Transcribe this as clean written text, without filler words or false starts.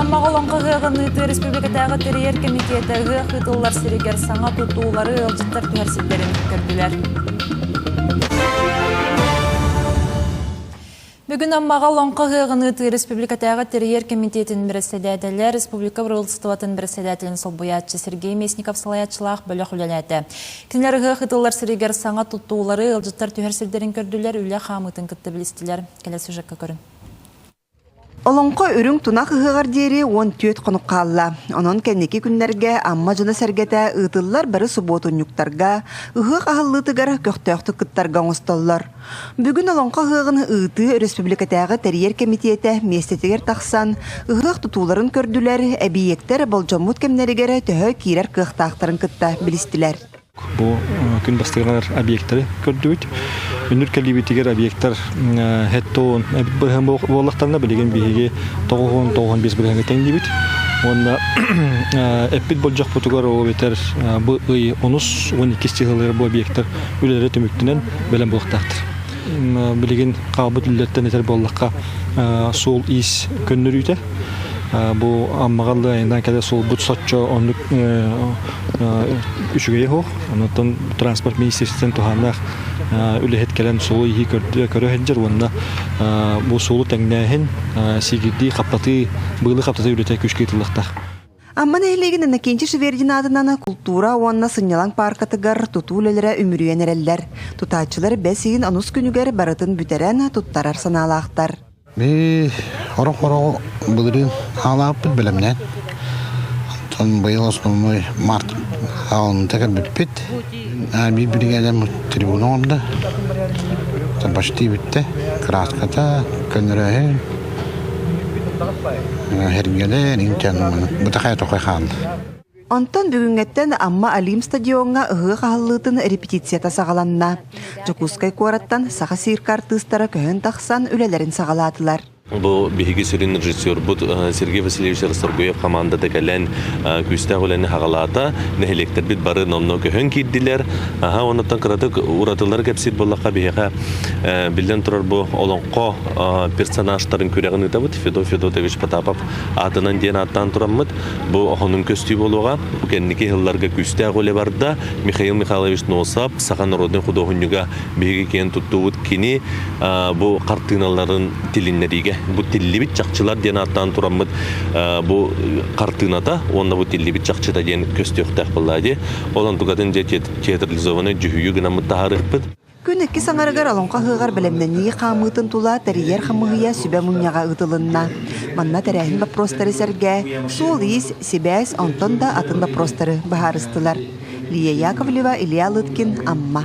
Аммаҕа Олоҥхо ыһыаҕын ыытыы республикатааҕы тэрийэр кэмитиэтэ ыһыах ыытыллар сиригэр саҥа тутуулары ыалдьыттар түһэр сирдэрин көрдүлэр. Бүгүн Аммаҕа Олоҥхо ыһыаҕын ыытыы республикатааҕы тэрийэр кэмитиэтин бэрэссэдээтэлэ, республика правительствотын бэрэссэдээтэлин солбуйааччы Сергей Местников салайааччылаах бөлөх үлэлээтэ. Кинилэр ыһыах ыытыллар сиригэр саҥа тутуулары, ыалдьыттар түһэр сирдэрин көрдүлэр, үлэ хаамыытын кытта билистилэр. Кэлэр сюжекка көрүҥ. Олоҥхо үрүҥ тунах ыһыаҕар диэри 14 хонук хаалла. Онон кэнники күннэргэ Амма дьоно-сэргэтэ ыытыллар бары субуотунньуктарга, ыһыах аһыллыытыгар көхтөөхтүк кыттарга оҥостоллор. Бүгүн Олоҥхо ыһыаҕын ыытыы өрөспүүбүлүкэтээҕи тэрийэр кэмитиэтэ миэстэтигэр тахсан, ыһыах тутууларын көрдүлэр, эбийиэктэр болдьоммут кэмнэригэр төһө киирэр кыахтаахтарын кытта билистилэр. Бу күн бастыгар объектары көрдүбүт. Үнүр кэлиибитигэр объектар хеттоон эбит бырыһан буоллахтарына билигин биһиги 9-95 бырыһаҥҥа тэҥнибит. Уонна эппит болдьохпутугар ол эбэтэр бу ый онус 12 чыһылыгар бу объектар үлэлэрэ түмүктэнэн бэлэм буолуохтаахтар. Билигин хаалбыт үлэлэртэн этэр буоллахха суол-иис көннөрүүтэ бу Аммаҕа айаннаан кэлэр суолбут соччо оннук үчүгэйэ суох. Онтон транспорт министерствотын туһааннаах үлэһит кэлэн суолу иһи көрө сылдьар уонна бу суолу тэҥнээһин, сигирдии, хаптатыы, быылы хаптатыы үлэтэ күүскэ ыытыллыахтаах. Амма нэһилиэгин Иннокентий Шевердин аатынан култуура уонна сынньалаҥ пааркатыгар тутуу үлэлэрэ үмүрүйэн эрэллэр. Тутааччылар бэс ыйын онус күнүгэр барытын бүтэрэн туттарар санаалаахтар. Би орох-ороҕу былырыын хаалааппыт бэлэмнээн. Онтон быйыл основной март хаалымта кэлбиппит. Биир биригээдэм трибуна оҥордо. Почти бүттэ. Краската, көннөрөөһүн, Эргэлэр, интэн бытахай тохой хаалла. Онтон бүгүҥҥэттэн Амма Алим стадиоҥҥа ыһыах аһыллыытын репетицията саҕаланна. Дьокуускай куораттан Саха циркэ артыыстара көһөн тахсан үлэлэрин саҕалаатылар. Бу биһиги сүрүн режиссербут Сергей Васильевич Расторгуев хамаандата кэлэн күүстээх үлэни хаҕалаата. Нэһилиэктэрбит бары номнуо көһөн киирдилэр. Аха, оннуттан кыратык уратылары кэпсиир буоллахха биһиэхэ биллэн турар бу олоҥхо персонажтарын күрэҕин ыытабыт. Федот Федотович Потапов аатынан диэн ааттаан тураммыт. Бу охонун көстүү буолуоҕа. Бу кэнники сылларга күүстээх үлэ барда. Михаил Михайлович Носов, саха народнай худуоһунньуга биһиги киэн туттубут кини бу хартыыналарын тилиннэриигэ бу тиллибит чахчылар диэн ааттаан тураммыт бу хартыыната уонна бу тиллибит чахчыта диэн көстүөхтээх буолла дии. Ол онтукатын дьэ театрализованный дьүһүйүү гынаммыт таһаарыахпыт. Күн иккис аҥарыгар Олоҥхо ыһыаҕар бэлэмнэнии хаамыытын тула тэрийэр хамыыһыйа сүбэ мунньаҕа ыытылынна. Манна тэрээһин боппуруостары сэргэ, суол-иис, сибээс, онтон да атын боппуруостары быһаарыстылар. Лия Яковлева, Илья Лыткин, Амма.